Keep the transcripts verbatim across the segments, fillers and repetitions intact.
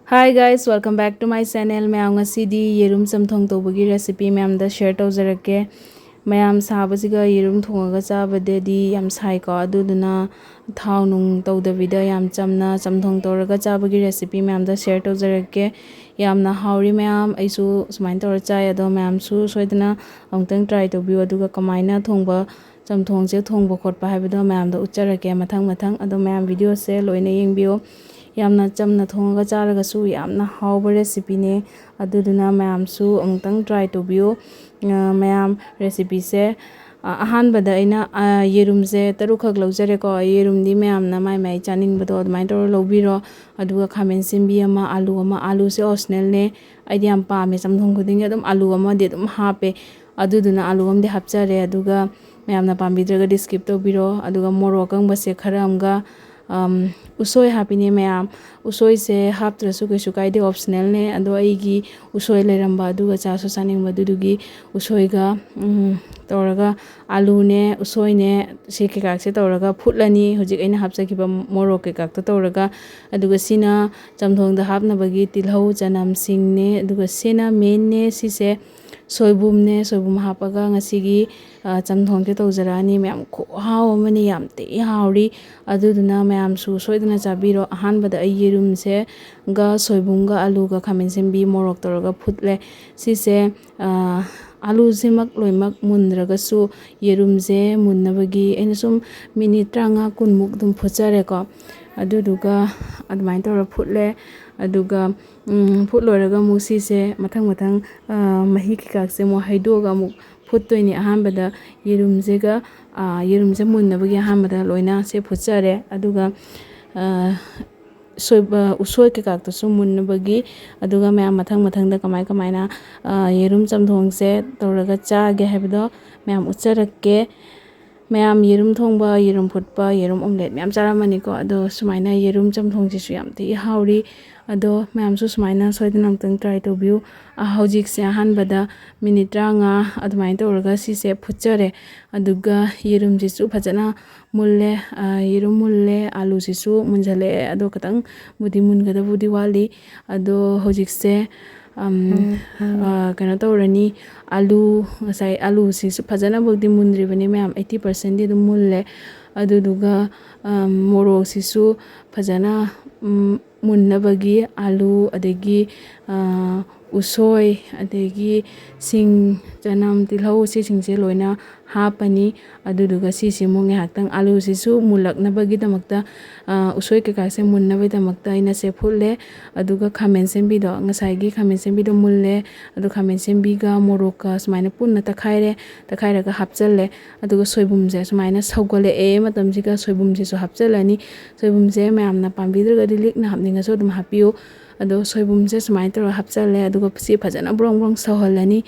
Hi guys, welcome back to my channel. ꯃꯌꯥꯝ, ꯉꯁꯤꯗꯤ ꯌꯦꯔꯨꯝ ꯆꯝꯊꯣꯡ ꯇꯧꯕꯒꯤ recipe ꯃꯌꯥꯝꯗ share ꯇꯧꯖꯔꯛꯀꯦ꯫ ꯃꯌꯥꯝ, ꯁꯥꯕꯁꯤꯒ ꯌꯦꯔꯨꯝ ꯊꯣꯡꯉꯒ ꯆꯥꯕꯗꯗꯤ ꯌꯥꯝ ꯁꯥꯏꯀꯣ, ꯑꯗꯨꯗꯨꯅ ꯊꯥꯎ ꯅꯨꯡ ꯇꯧꯗꯕꯤꯗ ꯌꯥꯝ ꯆꯝꯅ ꯆꯝꯊꯣꯡ ꯇꯧꯔꯒ ꯆꯥꯕꯒꯤ recipe ꯃꯌꯥꯝꯗ share ꯇꯧꯖꯔꯛꯀꯦ꯫ ꯌꯥꯝꯅ ꯍꯥꯎꯔꯤ ꯃꯌꯥꯝ, ꯑꯩꯁꯨ ꯁꯨꯃꯥꯏꯅ ꯇꯧꯔ ꯆꯥꯏ꯫ ꯑꯗꯣ ꯃꯌꯥꯝꯁꯨ ꯁꯣꯏꯗꯅ ꯑꯃꯨꯛꯇꯪ try ꯇꯧꯕꯤꯌꯨ, ꯑꯗꯨꯒ ꯀꯃꯥꯏꯅ ꯊꯣꯡꯕ, ꯆꯝꯊꯣꯡꯁꯦ ꯊꯣꯡꯕ ꯈꯣꯠꯄ ꯍꯥꯏꯕꯗꯣ ꯃꯌꯥꯝꯗ ꯎꯠꯆꯔꯛꯀꯦ ꯃꯊꯪ ꯃꯊꯪ꯫ ꯑꯗꯣ ꯃꯌꯥꯝ, videoꯁꯦ ꯂꯣꯏꯅ ꯌꯦꯡꯕꯤꯌꯨ꯫ ꯌꯥꯝꯅ ꯆꯝꯅ ꯊꯣꯡꯉꯒ ꯆꯥꯔꯒꯁꯨ ꯌꯥꯝꯅ ꯍꯥꯎꯕ recipeꯅꯦ꯫ ꯑꯗꯨꯗꯨꯅ ꯃꯌꯥꯝꯁꯨ ꯑꯃꯨꯛꯇꯪ try ꯇꯧꯕꯤꯌꯨ꯫ ꯑ, ꯃꯌꯥꯝ, recipeꯁꯦ, ꯑ, ꯑꯍꯥꯟꯕꯗ ꯑꯩꯅ, ꯑ, ꯌꯦꯔꯨꯝꯁꯦ ꯇꯔꯨꯛꯈꯛ ꯂꯧꯖꯔꯦꯀꯣ꯫ ꯌꯦꯔꯨꯝꯗꯤ ꯃꯌꯥꯝꯅ ꯃꯥꯏ ꯃꯥꯏ ꯆꯥꯅꯤꯡꯕꯗꯣ ꯑꯗꯨꯃꯥꯏꯅ ꯇꯧꯔ ꯂꯧꯕꯤꯔꯣ꯫ ꯑꯗꯨꯒ ꯈꯥꯃꯦꯟ ꯑꯁꯤꯟꯕꯤ ꯑꯃ, ꯑꯥꯂꯨ ꯑꯃ, ꯑꯥꯂꯨꯁꯦ optionalꯅꯦ꯫ ꯑꯩꯗꯤ ꯌꯥꯝ ꯄꯥꯝꯃꯦ, ꯆꯝꯊꯣꯡ ꯈꯨꯗꯤꯡꯒꯤ ꯑꯗꯨꯝ ꯑꯥꯂꯨ ꯑꯃꯗꯤ ꯑꯗꯨꯝ ꯍꯥꯞꯄꯦ꯫ ꯑꯗꯨꯗꯨꯅ ꯑꯥꯂꯨ ꯑꯃꯗꯤ ꯍꯥꯞꯆꯔꯦ꯫ ꯑꯗꯨꯒ ꯃꯌꯥꯝꯅ ꯄꯥꯝꯕꯤꯗ꯭ꯔꯒꯗꯤ skip ꯇꯧꯕꯤꯔꯣ꯫ ꯑꯗꯨꯒ ꯃꯣꯔꯣꯛ ꯑꯀꯪꯕꯁꯦ ꯈꯔ ꯑꯃꯒ, ꯑꯝ, ꯎꯁꯣꯏ ꯍꯥꯞꯄꯤꯅꯦ ꯃꯌꯥꯝ꯫ ꯎꯁꯣꯏꯁꯦ ꯍꯥꯞꯇ꯭ꯔꯁꯨ ꯀꯩꯁꯨ ꯀꯥꯏꯗꯦ, optionalꯅꯦ꯫ ꯑꯗꯣ ꯑꯩꯒꯤ ꯎꯁꯣꯏ ꯂꯩꯔꯝꯕ, ꯑꯗꯨꯒ ꯆꯥꯁꯨ ꯆꯥꯅꯤꯡꯕ, ꯑꯗꯨꯗꯨꯒꯤ ꯎꯁꯣꯏꯒ, ꯎꯝ, ꯇꯧꯔꯒ, ꯑꯥꯂꯨꯅꯦ, ꯎꯁꯣꯏꯅꯦ, ꯁꯤ ꯀꯩꯀꯥꯁꯦ ꯇꯧꯔꯒ ꯐꯨꯠꯂꯅꯤ꯫ ꯍꯧꯖꯤꯛ ꯑꯩꯅ ꯍꯥꯞꯆꯈꯤꯕ ꯃꯣꯔꯣꯛ ꯀꯩꯀꯥꯛꯇꯣ ꯇꯧꯔꯒ, ꯑꯗꯨꯒ ꯁꯤꯅ ꯆꯝꯊꯣꯡꯗ ꯍꯥꯞꯅꯕꯒꯤ ꯇꯤꯜꯍꯧ, ꯆꯅꯝ, ꯁꯤꯡꯅꯦ꯫ ꯑꯗꯨꯒ ꯁꯤꯅ mainꯅꯦ꯫ ꯁꯤꯁꯦ ꯁꯣꯏꯕꯨꯝꯅꯦ꯫ ꯁꯣꯏꯕꯨꯝ ꯍꯥꯞꯄꯒ ꯉꯁꯤꯒꯤ, ꯑ, ꯆꯝꯊꯣꯡꯁꯦ ꯇꯧꯖꯔꯛꯑꯅꯤ꯫ ꯃꯌꯥꯝ, ꯈꯨꯍꯥꯎ ꯑꯃꯅꯤ, ꯌꯥꯝ ꯊꯤ ꯍꯥꯎꯔꯤ꯫ ꯑꯗꯨꯗꯨꯅ ꯃꯌꯥꯝꯁꯨ ꯁꯣꯏꯗꯅ ꯆꯥꯕꯤꯔꯣ꯫ ꯑꯍꯥꯟꯕꯗ ꯑꯩ ꯌꯦꯔꯨꯝꯁꯦ ꯒ ꯁꯣꯏꯕꯨꯝꯒ ꯑꯂꯨꯒ ꯈꯥꯃꯦꯟ ꯑꯁꯤꯟꯕꯤ ꯃꯣꯔꯣꯛ ꯇꯧꯔꯒ ꯐꯨꯠꯂꯦ꯫ ꯁꯤꯁꯦ, ꯑ, ꯑꯂꯨꯁꯤꯃꯛ ꯂꯣꯏꯅꯃꯛ ꯃꯨꯟꯗ꯭ꯔꯒꯁꯨ ꯌꯦꯔꯨꯝꯁꯦ ꯃꯨꯟꯅꯕꯒꯤ ꯑꯩꯅ ꯁꯨꯝ minute ꯇꯔꯥꯃꯉꯥ ꯀꯨꯟꯃꯨꯛ ꯑꯗꯨꯝ ꯐꯨꯠꯆꯔꯦꯀꯣ꯫ ꯑꯗꯨꯗꯨꯒ ꯑꯗꯨꯃꯥꯏꯅ ꯇꯧꯔ ꯐꯨꯠꯂꯦ꯫ ꯑꯗꯨꯒ, ꯎꯝ, ꯐꯨꯠ ꯂꯣꯏꯔꯒ ꯑꯃꯨꯛ ꯁꯤꯁꯦ ꯃꯊꯪ ꯃꯊꯪ, ꯑ, ꯃꯍꯤ ꯀꯩꯀꯥꯁꯦ ꯑꯃꯨꯛ ꯍꯩꯗꯣꯛꯑꯒ ꯑꯃꯨꯛ ꯐꯨꯠꯇꯣꯏꯅꯦ꯫ ꯑꯍꯥꯟꯕꯗ ꯌꯦꯔꯨꯝꯁꯤꯒ, ꯑ, ꯌꯦꯔꯨꯝꯁꯦ ꯃꯨꯟꯅꯕꯒꯤ ꯑꯍꯥꯟꯕꯗ ꯂꯣꯏꯅ ꯁꯦ ꯐꯨꯠꯆꯔꯦ꯫ ꯑꯗꯨꯒ, ꯑ, ꯁꯣꯏ-, ꯑ, ꯎꯁꯣꯏ ꯀꯩꯀꯥꯇꯨꯁꯨ ꯃꯨꯟꯅꯕꯒꯤ, ꯑꯗꯨꯒ ꯃꯌꯥꯝ ꯃꯊꯪ ꯃꯊꯪꯗ ꯀꯃꯥꯏ ꯀꯃꯥꯏꯅ, ꯑ, ꯌꯦꯔꯨꯝ ꯆꯝꯊꯣꯡꯁꯦ ꯇꯧꯔꯒ ꯆꯥꯒꯦ ꯍꯥꯏꯕꯗꯣ ꯃꯌꯥꯝ ꯎꯠꯆꯔꯛꯀꯦ꯫ ꯃꯌꯥꯝ ꯌꯦꯔꯨꯝ ꯊꯣꯡꯕ, ꯌꯦꯔꯨꯝ ꯐꯨꯠꯄ, ꯌꯦꯔꯨꯝ omelette ꯃꯌꯥꯝ ꯆꯥꯔꯝꯃꯅꯤꯀꯣ꯫ ꯑꯗꯣ ꯁꯨꯃꯥꯏꯅ ꯌꯦꯔꯨꯝ ꯆꯝꯊꯣꯡꯁꯤꯁꯨ ꯌꯥꯝ ꯊꯤ ꯍꯥꯎꯔꯤ꯫ ꯑꯗꯣ ꯃꯌꯥꯝꯁꯨ ꯁꯨꯃꯥꯏꯅ ꯁꯣꯏꯗꯅ ꯑꯃꯨꯛꯇꯪ try ꯇꯧꯕꯤꯌꯨ꯫ ꯑ, ꯍꯧꯖꯤꯛꯁꯦ ꯑꯍꯥꯟꯕꯗ minute ꯇꯔꯥꯃꯉꯥ ꯑꯗꯨꯃꯥꯏꯅ ꯇꯧꯔꯒ ꯁꯤꯁꯦ ꯐꯨꯠꯆꯔꯦ꯫ ꯑꯗꯨꯒ ꯌꯦꯔꯨꯝꯁꯤꯁꯨ ꯐꯖꯅ ꯃꯨꯜꯂꯦ꯫ ꯑ, ꯌꯦꯔꯨꯝ ꯃꯨꯜꯂꯦ, ꯑꯥꯂꯨꯁꯤꯁꯨ ꯃꯨꯟꯖꯜꯂꯛꯑꯦ꯫ ꯑꯗꯣ ꯈꯤꯇꯪꯕꯨꯗꯤ ꯃꯨꯟꯒꯗꯕꯨꯗꯤ ꯋꯥꯠꯂꯤ꯫ ꯑꯗꯣ ꯍꯧꯖꯤꯛꯁꯦ, ꯑꯝ, ꯎꯝ, ꯎꯝ꯫ ꯑ, ꯀꯩꯅꯣ ꯇꯧꯔꯅꯤ꯫ ꯑꯥꯂꯨ, ꯉꯁꯥꯏ ꯑꯥꯂꯨꯁꯤꯁꯨ ꯐꯖꯅꯕꯨꯗꯤ ꯃꯨꯟꯗ꯭ꯔꯤꯕꯅꯤ ꯃꯌꯥꯝ, eighty percent ꯗꯤ ꯑꯗꯨꯝ ꯃꯨꯜꯂꯦ꯫ ꯑꯗꯨꯗꯨꯒ, ꯑꯝ, ꯃꯣꯔꯣꯛꯁꯤꯁꯨ ꯐꯖꯅ, ꯎꯝ, ꯃꯨꯟꯅꯕꯒꯤ ꯑꯥꯂꯨ, ꯑꯗꯒꯤ, ꯑ, ꯎꯁꯣꯏ, ꯑꯗꯒꯤ ꯁꯤꯡ, ꯆꯅꯝ, ꯇꯤꯜꯍꯧ, ꯁꯤꯁꯤꯡꯁꯦ ꯂꯣꯏꯅ ꯍꯥꯞꯄꯅꯤ꯫ ꯑꯗꯨꯗꯨꯒ ꯁꯤꯁꯤꯃꯨꯛ ꯉꯥꯏꯍꯥꯛꯇꯪ ꯑꯥꯂꯨꯁꯤꯁꯨ ꯃꯨꯜꯂꯛꯅꯕꯒꯤꯗꯃꯛꯇ, ꯑ, ꯎꯁꯣꯏ ꯀꯩꯀꯥꯁꯦ ꯃꯨꯟꯅꯕꯒꯤꯗꯃꯛꯇ ꯑꯩꯅ ꯁꯦ ꯐꯨꯠꯂꯦ꯫ ꯑꯗꯨꯒ ꯈꯥꯃꯦꯟ ꯑꯁꯤꯟꯕꯤꯗꯣ, ꯉꯁꯥꯏꯒꯤ ꯈꯥꯃꯦꯟ ꯑꯁꯤꯟꯕꯤꯗꯣ ꯃꯨꯜꯂꯦ꯫ ꯑꯗꯨ ꯈꯥꯃꯦꯟ ꯑꯁꯤꯟꯕꯤꯒ ꯃꯣꯔꯣꯛꯀ ꯁꯨꯃꯥꯏꯅ ꯄꯨꯟꯅ ꯇꯛꯈꯥꯏꯔꯦ, ꯇꯛꯈꯥꯏꯔꯒ ꯍꯥꯞꯆꯜꯂꯦ꯫ ꯑꯗꯨꯒ ꯁꯣꯏꯕꯨꯝꯁꯦ ꯁꯨꯃꯥꯏꯅ ꯁꯧꯒꯠꯂꯛꯑꯦ ꯃꯇꯝꯁꯤꯒ ꯁꯣꯏꯕꯨꯝꯁꯤꯁꯨ ꯍꯥꯞꯆꯜꯂꯅꯤ꯫ ꯁꯣꯏꯕꯨꯝꯁꯦ ꯃꯌꯥꯝꯅ ꯄꯥꯝꯕꯤꯗ꯭ꯔꯒꯗꯤ ꯂꯤꯛꯅ ꯍꯥꯞꯅꯤꯡꯉꯁꯨ ꯑꯗꯨꯝ ꯍꯥꯞꯄꯤꯌꯨ꯫ ꯑꯗꯣ ꯁꯣꯏꯕꯨꯝꯁꯦ ꯁꯨꯃꯥꯏꯅ ꯇꯧꯔꯒ ꯍꯥꯞꯆꯜꯂꯦ꯫ ꯑꯗꯨꯒ ꯁꯤ ꯐꯖꯅ ꯕ꯭ꯔꯣꯡ ꯕ꯭ꯔꯣꯡ ꯁꯧꯍꯜꯂꯅꯤ꯫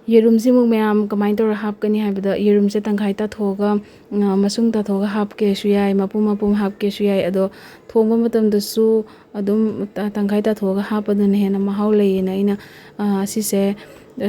ꯌꯦꯔꯨꯝꯁꯤꯃꯨꯛ ꯃꯌꯥꯝ ꯀꯃꯥꯏꯅ ꯇꯧꯔꯒ ꯍꯥꯞꯀꯅꯤ ꯍꯥꯏꯕꯗ, ꯌꯦꯔꯨꯝꯁꯦ ꯇꯪꯈꯥꯏ ꯇꯥꯊꯣꯛꯑꯒ, ꯑ, ꯃꯁꯨꯡ ꯇꯥꯊꯣꯛꯑꯒ ꯍꯥꯞꯀꯦꯁꯨ ꯌꯥꯏ, ꯃꯄꯨꯝ ꯃꯄꯨꯝ ꯍꯥꯞꯀꯦꯁꯨ ꯌꯥꯏ꯫ ꯑꯗꯣ ꯊꯣꯡꯕ ꯃꯇꯝꯗꯁꯨ ꯑꯗꯨꯝ ꯇ-, ꯇꯪꯈꯥꯏ ꯇꯥꯊꯣꯛꯑꯒ ꯍꯥꯞꯄꯗꯨꯅ ꯍꯦꯟꯅ ꯃꯍꯥꯎ ꯂꯩꯌꯦꯅ ꯑꯩꯅ, ꯑ, ꯁꯤꯁꯦ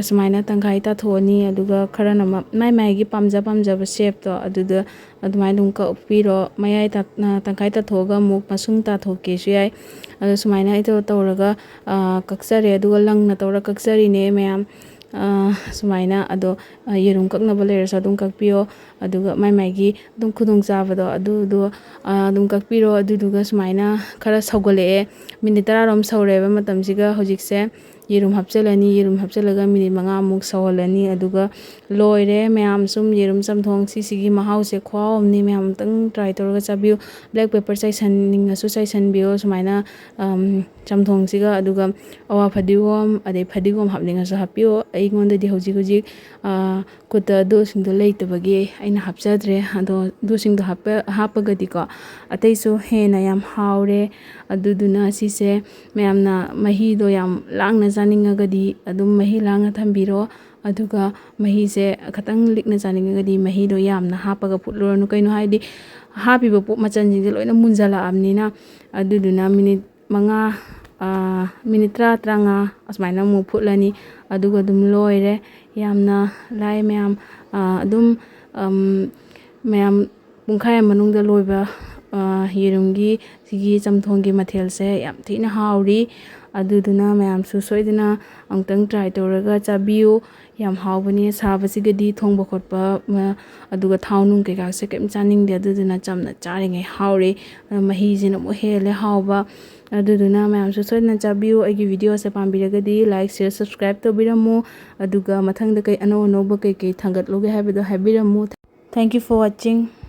ꯁꯨꯃꯥꯏꯅ ꯇꯪꯈꯥꯏ ꯇꯥꯊꯣꯛꯑꯅꯤ꯫ ꯑꯗꯨꯒ ꯈꯔꯅ ꯃ-, ꯃꯥꯏ ꯃꯥꯏꯒꯤ ꯄꯥꯝꯖ ꯄꯥꯝꯖꯕ shape ꯇꯣ ꯑꯗꯨꯗ ꯑꯗꯨꯃꯥꯏꯅ ꯑꯗꯨꯝ ꯀꯛꯄꯤꯔꯣ꯫ ꯃꯌꯥꯏ ꯇꯥ-, ꯑ, ꯇꯪꯈꯥꯏ ꯇꯥꯊꯣꯛꯑꯒ ꯑꯃꯨꯛ ꯃꯁꯨꯡ ꯇꯥꯊꯣꯛꯀꯦꯁꯨ ꯌꯥꯏ꯫ ꯑꯗꯣ ꯁꯨꯃꯥꯏꯅ ꯑꯩꯗꯣ ꯇꯧꯔꯒ, ꯑ, ꯀꯛꯆꯔꯦ꯫ ꯑꯗꯨꯒ ꯂꯪꯅ ꯇꯧꯔ ꯀꯛꯆꯔꯤꯅꯦ ꯃꯌꯥꯝ꯫ ꯑ, ꯁꯨꯃꯥꯏꯅ ꯑꯗꯣ, ꯑ, ꯌꯦꯔꯨꯝ ꯀꯛꯅꯕ ꯂꯩꯔꯁꯨ ꯑꯗꯨꯝ ꯀꯛꯄꯤꯌꯣ꯫ ꯑꯗꯨꯒ ꯃꯥꯏ ꯃꯥꯏꯒꯤ ꯑꯗꯨꯝ ꯈꯨꯗꯣꯡꯆꯥꯕꯗꯣ ꯑꯗꯨꯗꯣ, ꯑ, ꯑꯗꯨꯝ ꯀꯛꯄꯤꯔꯣ꯫ ꯑꯗꯨꯗꯨꯒ ꯁꯨꯃꯥꯏꯅ ꯈꯔ ꯁꯧꯒꯠꯂꯛꯑꯦ꯫ Minute ꯇꯔꯥꯔꯣꯝ ꯁꯧꯔꯦꯕ ꯃꯇꯝꯁꯤꯒ ꯍꯧꯖꯤꯛꯁꯦ꯫ ꯌꯦꯔꯨꯝ ꯍꯥꯞꯆꯤꯜꯂꯅꯤ꯫ ꯌꯦꯔꯨꯝ ꯍꯥꯞꯆꯤꯜꯂꯒ minute ꯃꯉꯥꯃꯨꯛ ꯁꯧꯍꯜꯂꯅꯤ꯫ ꯑꯗꯨꯒ ꯂꯣꯏꯔꯦ ꯃꯌꯥꯝ꯫ ꯁꯨꯝ ꯌꯦꯔꯨꯝ ꯆꯝꯊꯣꯡ ꯁꯤꯁꯤꯒꯤ ꯃꯍꯥꯎꯁꯦ ꯈꯨꯍꯥꯎ ꯑꯃꯅꯤ꯫ ꯃꯌꯥꯝ ꯑꯃꯨꯛꯇꯪ try ꯇꯧꯔꯒ ꯆꯥꯕꯤꯌꯨ꯫ Black pepper ꯆꯥꯏꯁꯟꯅꯤꯡꯉꯁꯨ ꯆꯥꯏꯁꯟꯕꯤꯌꯣ ꯁꯨꯃꯥꯏꯅ, ꯑꯝ, ꯆꯝꯊꯣꯡꯁꯤꯒ꯫ ꯑꯗꯨꯒ ꯑꯋꯥ ꯐꯗꯤꯒꯣꯝ, ꯑꯗꯩ ꯐꯗꯤꯒꯣꯝ ꯍꯥꯞꯅꯤꯡꯉꯁꯨ ꯍꯥꯞꯄꯤꯌꯣ꯫ ꯑꯩꯉꯣꯟꯗꯗꯤ ꯍꯧꯖꯤꯛ ꯍꯧꯖꯤꯛ, ꯑ, ꯈꯨꯠꯇ ꯑꯗꯨꯁꯤꯡꯗꯣ ꯂꯩꯇꯕꯒꯤ ꯑꯩꯅ ꯍꯥꯞꯆꯗ꯭ꯔꯦ꯫ ꯑꯗꯣ ꯑꯗꯨꯁꯤꯡꯗꯣ ꯍꯥꯞꯄ-, ꯍꯥꯞꯄꯒꯗꯤꯀꯣ ꯑꯇꯩꯁꯨ ꯍꯦꯟꯅ ꯌꯥꯝ ꯍꯥꯎꯔꯦ꯫ ꯑꯗꯨꯗꯨꯅ ꯁꯤꯁꯦ ꯃꯌꯥꯝꯅ ꯃꯍꯤꯗꯣ ꯌꯥꯝ ꯂꯥꯡꯅ ꯆꯥꯅꯤꯡꯉꯒꯗꯤ ꯑꯗꯨꯝ ꯃꯍꯤ ꯂꯥꯡꯅ ꯊꯝꯕꯤꯔꯣ꯫ ꯑꯗꯨꯒ ꯃꯍꯤꯁꯦ ꯈꯤꯇꯪ ꯂꯤꯛꯅ ꯆꯥꯅꯤꯡꯉꯒꯗꯤ ꯃꯍꯤꯗꯣ ꯌꯥꯝꯅ ꯍꯥꯞꯄꯒ ꯐꯨꯠꯂꯨꯔꯅꯨ꯫ ꯀꯩꯅꯣ ꯍꯥꯏꯗꯤ ꯍꯥꯞꯄꯤꯕ ꯄꯣꯠ ꯃꯆꯜꯁꯤꯡꯁꯦ ꯂꯣꯏꯅ ꯃꯨꯟꯖꯜꯂꯛꯑꯕꯅꯤꯅ꯫ ꯑꯗꯨꯗꯨꯅ ꯃꯤꯅꯤꯠ ꯃꯉꯥ, ꯃꯤꯅꯤꯠ ꯇꯔꯥ, ꯇꯔꯥꯃꯉꯥ ꯑꯁꯨꯃꯥꯏꯅ ꯑꯃꯨꯛ ꯐꯨꯠꯂꯅꯤ꯫ ꯑꯗꯨꯒ ꯑꯗꯨꯝ ꯂꯣꯏꯔꯦ꯫ ꯌꯥꯝꯅ ꯂꯥꯏ ꯃꯌꯥꯝ꯫ ꯑꯗꯨꯝ ꯃꯌꯥꯝ ꯄꯨꯡꯈꯥꯏ ꯑꯃ ꯃꯅꯨꯡꯗ ꯂꯣꯏꯕ ꯌꯦꯔꯨꯝꯒꯤ ꯁꯤꯒꯤ ꯆꯝꯊꯣꯡꯒꯤ ꯃꯊꯦꯜꯁꯦ ꯌꯥꯝ ꯊꯤꯅ ꯍꯥꯎꯔꯤ꯫ ꯑꯗꯨꯗꯨꯅ ꯃꯌꯥꯝꯁꯨ ꯁꯣꯏꯗꯅ ꯑꯃꯨꯛꯇꯪ try ꯇꯧꯔꯒ ꯆꯥꯕꯤꯌꯨ꯫ ꯌꯥꯝ ꯍꯥꯎꯕꯅꯤ꯫ ꯁꯥꯕꯁꯤꯒꯗꯤ ꯊꯣꯡꯕ ꯈꯣꯠꯄ, ꯑꯗꯨꯒ ꯊꯥꯎ ꯅꯨꯡ ꯀꯩꯀꯥꯁꯦ ꯀꯩꯝ ꯆꯥꯅꯤꯡꯗꯦ꯫ ꯑꯗꯨꯗꯨꯅ ꯆꯝꯅ ꯆꯥꯔꯤꯉꯩ ꯍꯥꯎꯔꯦ꯫ ꯃꯍꯤꯁꯤꯅ ꯑꯃꯨꯛ ꯍꯦꯜꯂꯦ ꯍꯥꯎꯕ꯫ ꯑꯗꯨꯗꯨꯅ ꯃꯌꯥꯝꯁꯨ ꯁꯣꯏꯗꯅ ꯆꯥꯕꯤꯌꯨ꯫ ꯑꯩꯒꯤ videoꯁꯦ ꯄꯥꯝꯕꯤꯔꯒꯗꯤ like, share, subscribe ꯇꯧꯕꯤꯔꯝꯃꯨ꯫ ꯑꯗꯨꯒ ꯃꯊꯪꯗ ꯀꯩ ꯑꯅꯧ ꯑꯅꯧꯕ ꯀꯩ ꯀꯩ ꯊꯥꯡꯒꯠꯂꯨꯒꯦ ꯍꯥꯏꯕꯗꯣ ꯍꯥꯏꯕꯤꯔꯝꯃꯨ꯫ Thank you for watching.